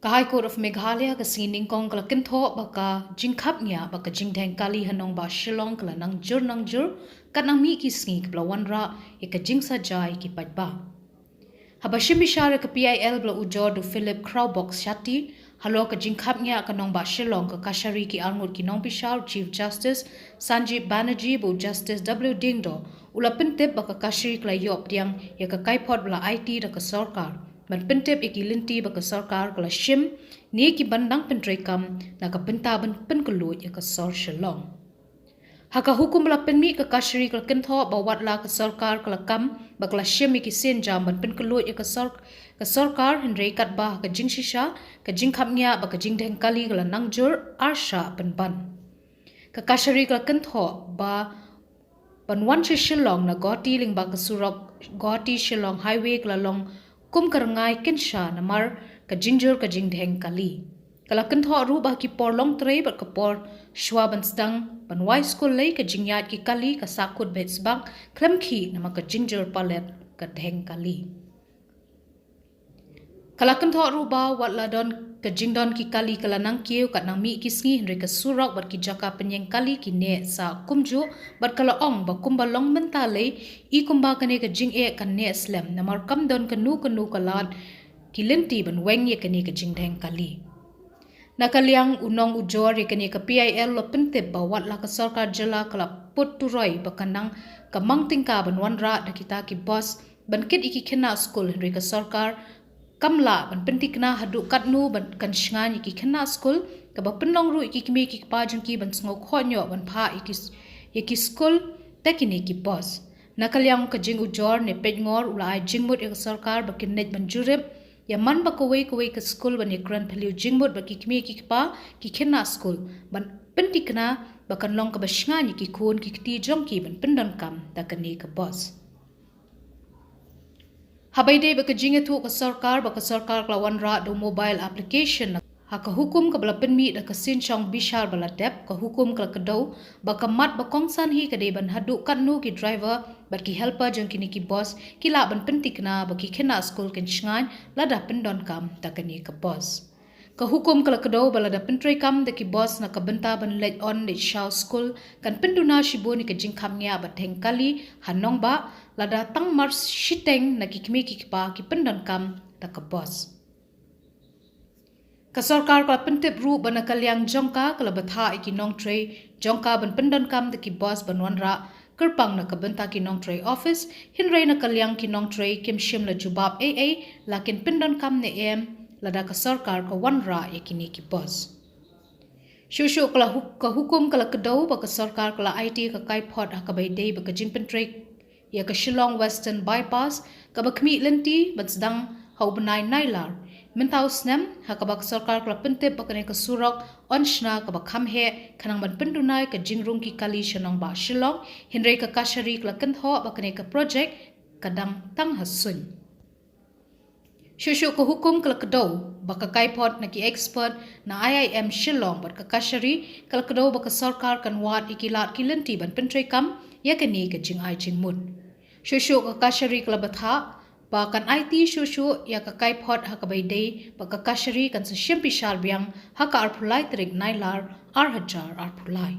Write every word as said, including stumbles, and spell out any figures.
High Court of Meghalaya ka sngi nyngkong ka la kynthoh ba ka jingkhapngiah ba ka jingdheng kali ha nongbah Shillong ka la nang jur nang jur, kat nang mih ki sngi kaba la wanrah ïa ka jingsajai ki paidbah. Haba shim bishar ïa ka P I L ba la ujor da u Philip Khrawbox Shatty, halor ka jingkhapngiah ka nongbah Shillong, ka kashari ki arngut ki nongbishar, Chief Justice Sanjib Banerjee bad u Justice W Diengdoh, u la pyntip ba ka kashari ka la ïoh pdiang ïa ka kaiphod ba la aiti da ka sorkar ban pyntip ïa ki lynti ba ka sorkar ka la shim ne ki ban dang pyntreikam na ka bynta ban pynkylluid ïa ka sor Shillong. Ha ka hukum ba la pynmih, ka kashari ka la kynthoh ba wat la ka sorkar ka la kam ba ka la shim ïa ki sienjam ban pynkylluid ïa ka sor-, ka sorkar, hynrei katba ha ka jingshisha ka jingkhapngiah ba ka jingdheng kali ka la nang jur ar shah pynban. Ka kashari ka la kynthoh ba ban wan sha Shillong na Guwahati lyngba ka surok Guwahati Shillong Highway ka la long kum ka rngai kynsha namar ka jingjur ka jingdheng kali. Ka la kynthoh ruh ba ha ki por longtrei bad ka por shwa ban sdang ban wai skul lei, ka jingïaid ki kali ka sahkut beit sbak khlem khih namar ka jingjur palet ka dheng kali. Ka la kynthoh ruh ba wat la don ka jingdon ki kali ka la nang kiew kat nang mih ki sngi, hynrei ka surok bad ki jaka pynïeng kali ki neh sah kumjuh, bad ka la ong ba kumba long mynta lei, i kumba kane ka jingeh kan neh slem namar kam don kano kano ka lad ki lynti ban weng ïa kane ka jingdheng kali. Na ka liang u nongujor ïa kane ka P I L u la pyntip ba wat la ka sorkar jylla ka la put turoi ba ka nang ka mang tyngka ban wanrah da kita ki bos ban kit ïa ki khynnah skul, hynrei ka sorkar kam lah ban pynthikna haduh katno ban kan shngaiñ ïa ki khynnah skul, kaba pynlong ruh ïa ki kmie ki kpa jong ki ban sngew khohñioh ban phah ïa ki, ïa ki skul da kine ki bos. Na ka liang ka jingujor ne peitngor u la ai jingmut ïa ka sorkar ba kin leit ban jurip ïa man ba kawei kawei ka skul ban ïakren phylliew jingmut bad ki kmie ki kpa ki khynnah skul ban pynthikna ba kan long kaba shngaiñ ïa ki khun ki kti jong ki ban pyndonkam da kane ka bos. Haba ïadei bad ka jingïathuh ka sorkar ba ka sorkar ka la wanrah da u mobile application, ha ka hukum kaba la pynmih da ka synshong bishar ba la dep, ka hukum ka la kdew ba ka mat ba kongsan hi ka dei ban haduh katno ki driver bad ki helper jong kine ki bos ki lah ban pynthikna ba ki khynnah skul kin shngaiñ lada pyndonkam da kane ka bos. Ka hukum ka la kdew ba lada pyntreikam da ki bos na ka bynta ban leit on leit shaw skul, kan pynduna shibun ïa ka jingkhapngiah ba dheng kali ha nongbah, lada tang mar shiteng na ki kmie ki kpa ki pyndonkam da ka bos. Ka sorkar ka la pyntip ruh ba na ka liang jong ka, ka la bthah ïa ki nongtrei jong ka ban pyndonkam da ki bos ban wanrah kyrpang na ka bynta ki nongtrei office, hynrei na ka liang ki nongtrei kim shym la jubab ei ei la kin pyndonkam ne em lada ka sorkar ka wanrah ïa kine ki bos. Shuh shuh ka la hu-, ka hukum ka la kdew ba ka sorkar ka la aiti ka kaiphod ha kaba ïadei bad ka jingpyntrei ïa ka Shillong Western Bypass, kaba khmih lynti ban sdang ha u bnai Nailar mynta u snem, ha kaba ka sorkar ka la pyntip ba kane ka surok yn shna kaba kham heh khnang ban pynduna ïa ka jingrung ki kali sha nongbah Shillong, hynrei ka kashari ka la kynthoh ba kane ka project ka dang tang ha suiñ. Shuh shuh ka hukum ka la kdew ba ka kaiphod na ki expert na I I M Shillong bad ka kashari ka la kdew ba ka sorkar kan wad ïa ki lad ki lynti ban pyntreikam ïa kane ka jingai jingmut. Shuh shuh ka kashari ka la bthah ba kan aiti shuh shuh ïa ka kaiphod ha kaba ïadei bad ka kashari kan sa shim bishar biang ha ka arphew lai tarik Nailar ar hajar arphew lai.